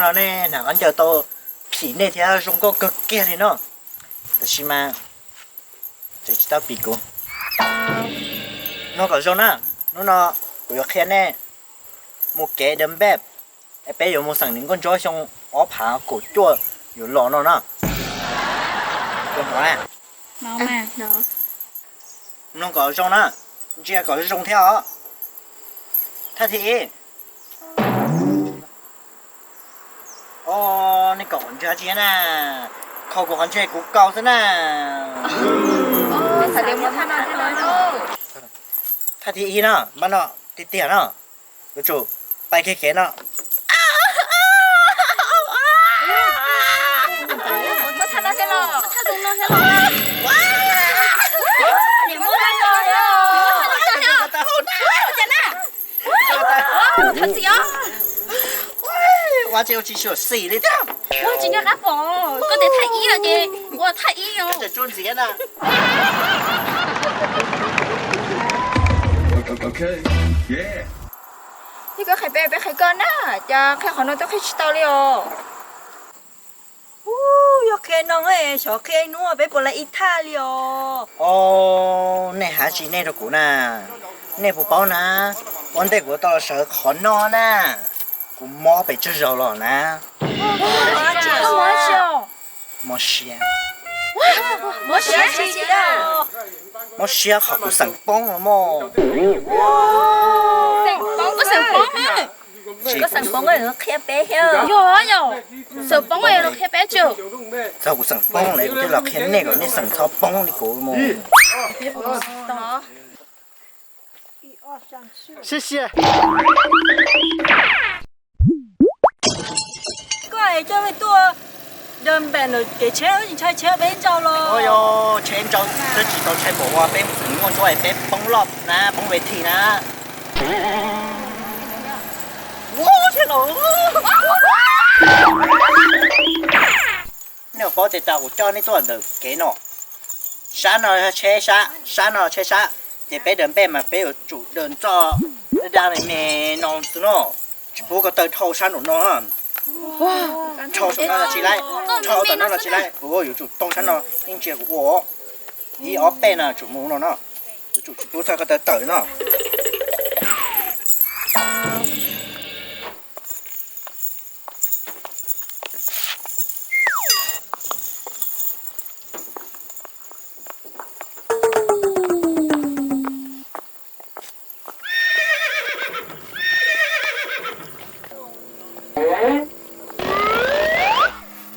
No nej hnav qhov ncauj tau phim nej thiab zoo nkauj kawg kiag li no. Tab sis mas tseem tsis tau piv kuv. Mloog kom zoo na, hnub no kuv yuav qhia nej mus kev dev npej, es peb yuav mus xeem niam nkauj ntsuab xyoo ob phav kaum cuaj yuav los no na. Mloog kom zoo na, ntsia kom zoo thiab os. Thaj thib ib. O, nej kom ntsia tsis na, kho kuv qhov ntsej kuv kau xwb na. Thaj thib ib no, npaj no tiag tiag no, yuav tsum pais kiag kev no. Ua tsis ua tsis sua xim li thiab. Ua tsis nco qab pom koj tias thaj ib no ces ua thaj ib no. Tsuas ntxiv na. Yog koj qhia peb, peb qhia koj na, cas qhia qhov no twb qhia tsis tau li os. Ub, yog qhia no xyov qhia ib hnub peb puas lawv ib thaj li os. O, nej hais tsis nej rau kuv na, nej puas paub na, ua ntej kuv tau los sawv qhov no na, kuv mob pes tsawg zaus los na. Mob siab. Mob siab qhov kuv xeem poob los mog. Koj xeem poob, koj xeem poob qhia peb thiab. Yog, yog, xeem poob los qhia peb tso. Txog kuv xeem poob lawm kuv thiaj los qhia nej kom nej xeem txhob poob li kuv mus. Koj es coj peb tuaj de npem ntawm kev tsheb, ntshai tsheb peb ntsau los. Yog tsheb ntsau twb tsis tau ntshai npaum uas peb mus xeem niam nkauj ntsuab es peb poob loj na, poob ve thi na. Nej puas paub tias kuv coj nej tuaj ntawm kev no, sab no tsheb sab, sab no tsheb sab, ces peb de npej mas peb yuav tsum de txoj dag me me no xwb no, tsis pub ko taw dhau sab nraum no. Dhau saum no los tsis laib, dhau tom no los tsis laib, kuv yuav tsum tau sab no, yeej ntsia kuv ua. Ib ob peb no tsum mus no no, yuav tsum tsis pub txoj ko taw tawm no.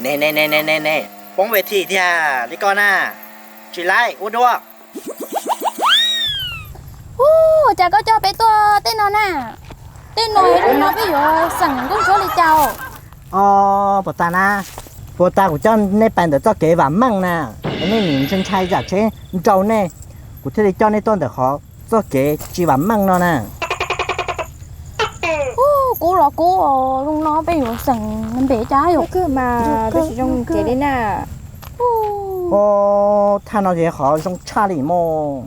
Ne ne ne ne ne ne, poob ve thi tiag li koj na, tsis laib ua dua. Ub, cas koj coj peb tuaj tej no na? Tej no, tej no peb yuav xeem nkauj ntsuab li cas? Os, puas tas na, puas tas kuv coj nej pais ntawm txoj kev vam meej na, nej nim ntshai ntshai zam tsheb nrau nej, kuv thiaj li coj nej tuaj ntawm qhov txoj kev tsis vam meej no na. Ub, kub los kub, zoo no peb yuav xeem npe cas yom? Kawg mas, peb tsis zoo kev li na. Os, thaj no ces qhov zoo tshaj li mog.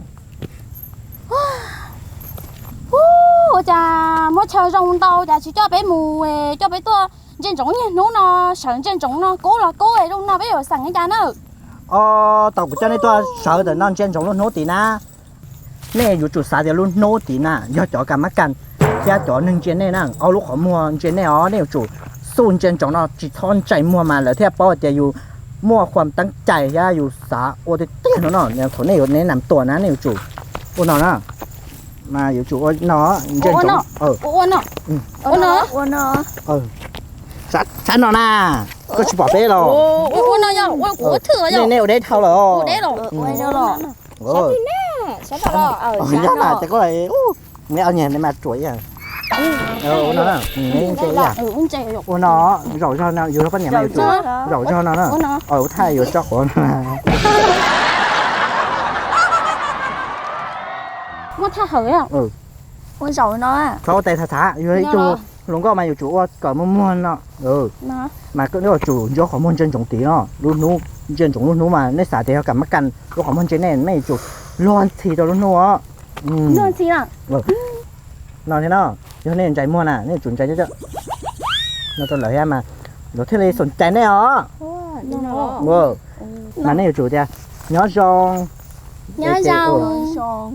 Ub, cas muaj chaw zoo ntau cas tsis coj peb mus, coj peb tuaj ntsia ntsoov niaj hnub no, sawv ntsia ntsoov no, kub los kub, zoo no peb yuav xeem li cas na? Os, tau kuv coj nej tuaj sawv ntawm no ntsia ntsoov lub hnub tid na. Nej yuav tsum xav tias lub hnub tid na yog cov kas mab kas thiab cov neeg ntsia nej na, ob lub qhov muag ntsia nej os, nej yuav tsum xub ntsia ntsoov no tsis txhob ntsais muag mas lawv thiaj paub hais tias yus muaj khuam teeb cai thiab yus xav ua tiag tiag no no. Thaum nej yuav neb nam tuam na nej yuav tsum ua no na, mas yuav tsum ua no, ntsia ntsoov. Sab no na, koj tsis pom peb los? Nej ua deb dhau lawm. Ua no, ua no, zaum zog no, yus poj niam mas yuav tsum zaum zog no na. Ua thaj yuav tso quav no. Muaj thaj hawm. Txhob ua tais txhav txhav, yog ib tug hluas nkauj mas yuav tsum ua kom muag muag no. Mas koj yuav tsum ntsia qhov muag ntsia ntsoov tid no, lub hnub, ntsia ntsoov lub hnub mas nej xav tias yog kas mab kas lub qhov muag ntsia nej, nej yuav tsum luag ntxhi rau lub hnub os. No thiab no, yog nej ntsais muag na nej yuav tsum ntsais no rau lawv thiab mas. Lawv thiaj li xoom cai nej os. Mas nej yuav tsum tias nyob zoo.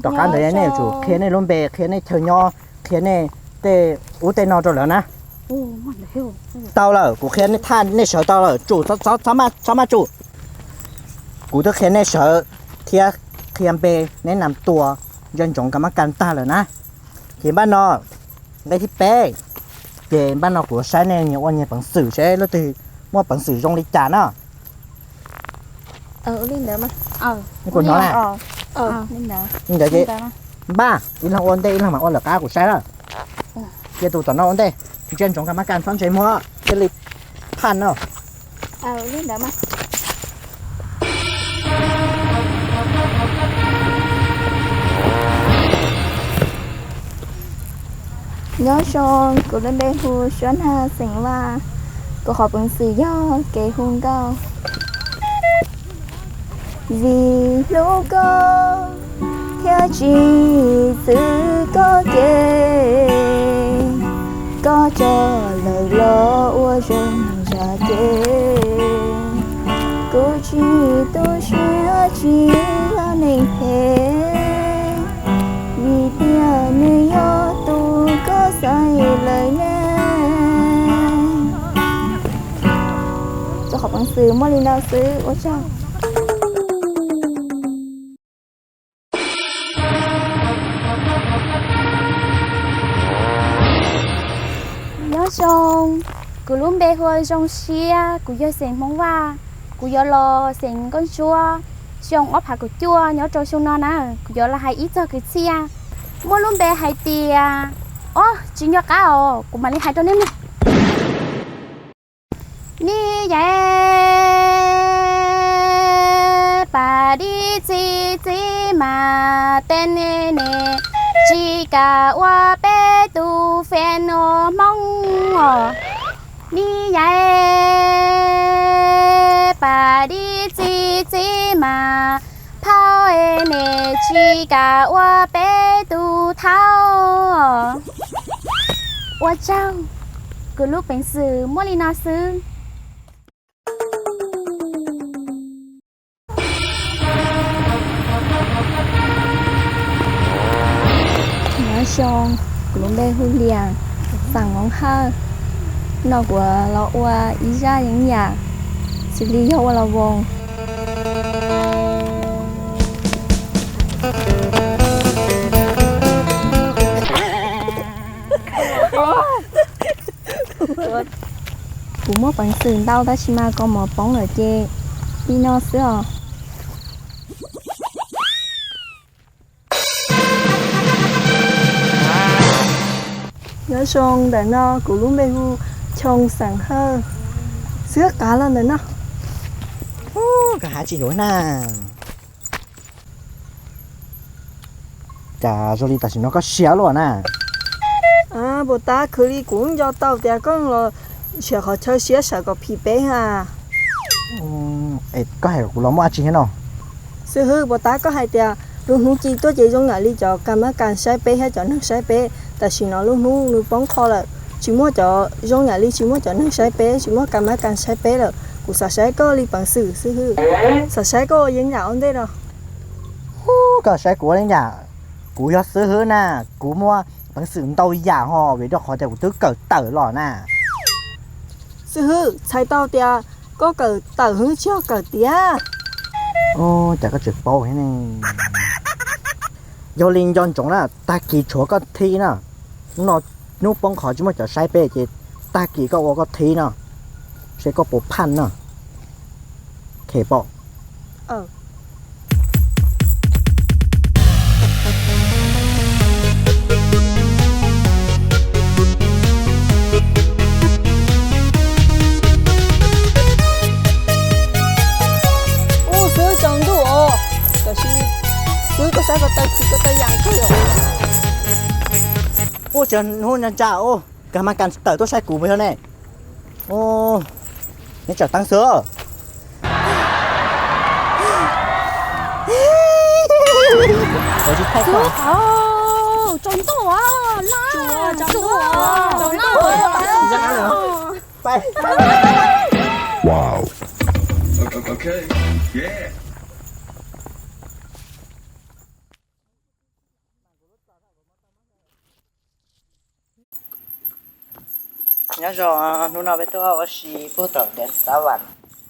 Tom qab ntawd nej yuav tsum qhia nej lub npe, qhia nej chaw nyob, qhia nej tej ub tej no rau lawv na. Tau lawm, kuv qhia nej thaj nej sawv tau lawm, tsum, txhob maj tsum. Kuv twb qhia nej sawv thiab qhia npe, nej nam tua, nco ntsoov kas mab kas tag lawm na. Ces npaj no, nqe thib peb, ces npaj no kuv saib nej nyias ua nyias peev xwm seb leej twg muaj peev xwm zoo li cas na. Ua li ntawd, ntawd ces npaj ib leeg ua ntej ib leeg mam ua lawm qab kuv saib na. Cia tus tom no ua ntej, ntsia ntsoov kas mab kas txhob ntsej muag thiaj li phaj no. Nyob zoo, kuv lub npe hu Suab Nag xeem Vaj, kuv qhov peev xwm yog kev hu nkauj. Vim hlub koj thiaj tsis txwv koj kev, koj tso lawm los ua zoo zam kev. Kuv tsis tu siab tsis yog neeg phem, vim tias nws yog tus koj xaiv lawm ne. Rau qhov peev xwm muaj li no xwb, ua tsaug. Nyob zoo, kuv lub npe hu ua Zoo Siab, kuv yog xeem Hmoob Vaj, kuv yuav los xeem Nkauj Ntsuab, xyoo ob phav kaum cuaj nyob rau xyoo no na, kuv yuav los hais ib txog kwv txhiaj muaj lub npe hais tias, ob, tsis nco qab os, kuv mam li hais rau nej mloog. Ni yai pa di txi txi mas tej ne ne tsis kam ua peb tus fes nua Hmoob os. Ni yai pa di txi txi mas phauj ne tsis kam ua peb tus thaub. Ua tsaug, kuv lub peev xwm muaj li no xwb. Nyob zoo, kuv lub npe hu Lias, xeem Hmoob Hawj. No kuv los ua ib zaj yeeb yam, xws li yog ua los voos. Kuv muaj peev xwm ntau tab sis mas kua muag poob lawm ces li no xwb os. Nyob zoo, ntawm no kuv lub npe hu Choo xeem Hawj. Xwb qav los ntawm no. Koj hais tsis yuav na. Cas zoo li tam sim no koj siab luaj na. Puas tab khwv li kuv nco tau tias koj los nrhiav qhov chaw siab sawv kom phim peb ha. Es koj hais kom kuv los muaj dab tsi thiab no? Xib hwb, puas tab koj hais tias lub hnub ci tuaj ces zoo yam li cov kas mab kas saib peb thiab cov neeg saib peb, tam sim no lub hnub nws poob qho lawm, tsis muaj cov, zoo yam li tsis muaj cov neeg saib peb, tsis muaj kas mab kas saib peb lawm. Kuv xav saib koj li peev xwm xib hwb, xav saib koj ua yeeb yam ua ntej no. Hu, koj saib kuv ua yeeb yam, kuv yog xib hwb na, kuv muaj peev xwm ntau yam ho vim rau qhov tias kuv twb kawm tawm los na. Xib hwb, txhais tau tias koj kawm tawm hwv tsis yog kawm tiav. Cas koj tseem paub thiab ne? Yog li nco ntsoov na, tag kis tshuav koj thib na. Hnub no hnub poob qho tsis muaj cov saib peb ces tag kis koj ua koj thib no, seb koj puas phaj no. Khe pom. Ub, xwb tsaus ntuj os, tab sis xwb koj saib ko taw khwv ko taw yam kawg os. Ub, tsaus ntuj ntsa ntsa ub, kas mab kas tawm tuaj saib kuv puas yog ne? Neb tsawm teeb xwb. Tsaus ntuj, tsaus ntuj. Pais. Nyob zoo, hnub no peb tuaj ua si puag tom ntev xav vam,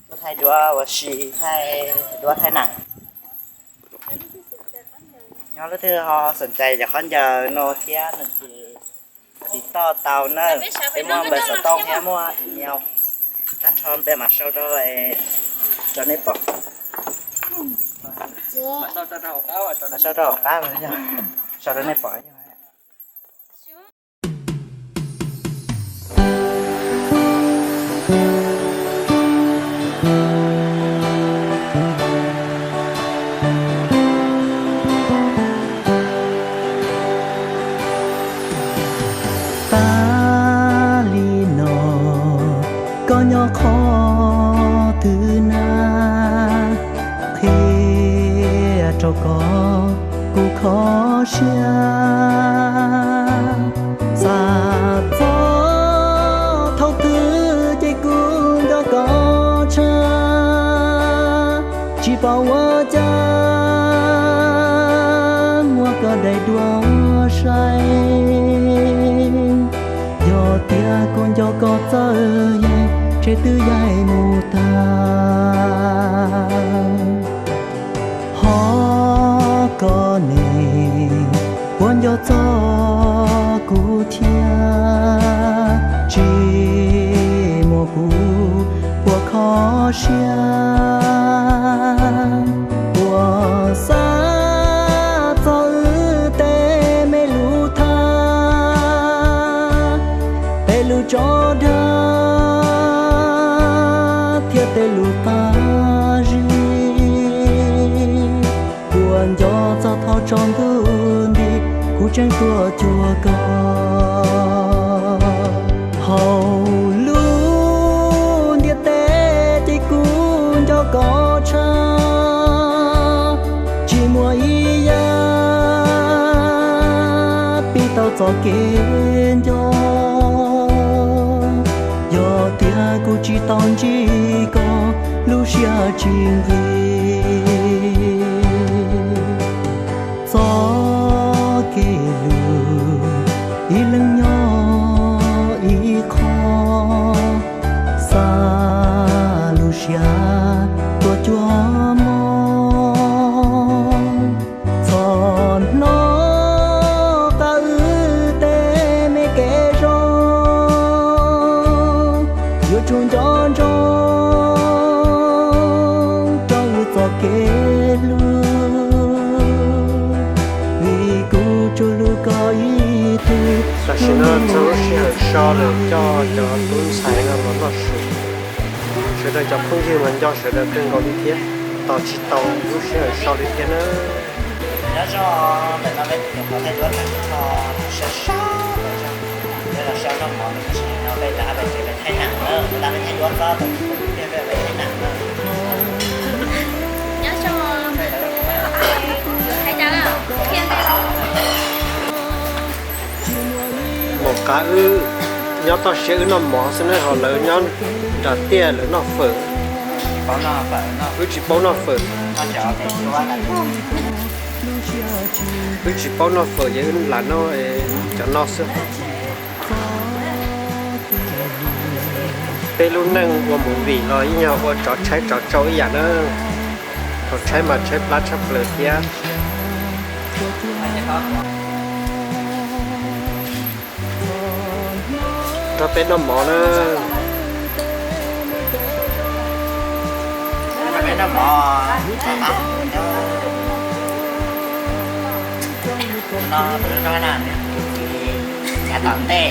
tuaj thaij duab ua si, thaij duab thaij nees. Nyob leej twg ho xoom cai cov khaub ncaws no thiab no ces tiv toj tau na. Peb muaj npawb xov tooj thiab muaj email, tag nrho peb mam sau rau, rau nej pom. Sau rau hauv qab, sau rau nej pom. Tas li no koj nyob qhov twg na, qhia rau koj kuv kho siab. Xav txog thaum twg ces kuv nco koj tshaj, tsis paub ua cas muab koj daim duab saib. Yog tias kuv nco koj txawj yeej, ntshe twb yaim mus tag. Ho koj ne, puas nco txog kuv thiab, tsis muaj kuv puas kho siab. Puas xav txog wb tej me lus tham, tej lus tso dag thiab tej lus qab zib. Puas nco txog thaum tsaus ntuj nti kuv tseem tuaj cuag koj. Hauv lub ntiaj teb ces kuv nco koj tshaj, tsis muaj ib yam pib tau txoj kev nco. Yog tias kuv tsis tau ntsib koj, lub siab tsis nqig. Txoj kev lus ib leeg nyob ib qho, xa lub siab tuaj cuag mob. Txog hnub qab wb tej me kev zoo, yuav tsum nco ntsoov rau wb txoj kev hlub, vim kuv tsuas hlub koj ib tug. Tam sim no txog lub sij hawm so lawm, coj cov tub ntxhais no los noj su. Sawv daws cov phooj ywg mas nco sawv daws kawg nkaus li thiab, tos tsis tau lub sij hawm so li thiab na. Nyob zoo, ntawm no peb tus nyuam qhuav thaij duab tag, sab sab peb los so noj mov, tab sis no peb rov qab pem tsev peb thaij nees na, ua tas peb thaij duab txob tau ib pliag peb thaij nees na. Nyob zoo, yuav thaij dab laug. Mus qab wb nyob toj siab wb noj mov xwb na, ho lawv nyob nram tiaj lawv noj fawm. Wb tsis paub noj fawm. Wb tsis paub noj fawm ces wb lam noj cov no xwb. Peb lub neej ua movie los yeej yog ua tsov tshaib tsov tsau ib yam na. Tsov tshaib mas tshaib plab tshaj plaws thiab. Nrog peb noj mov na. Peb noj mov. No tus no na, nws tus txiv nyob tom ntej.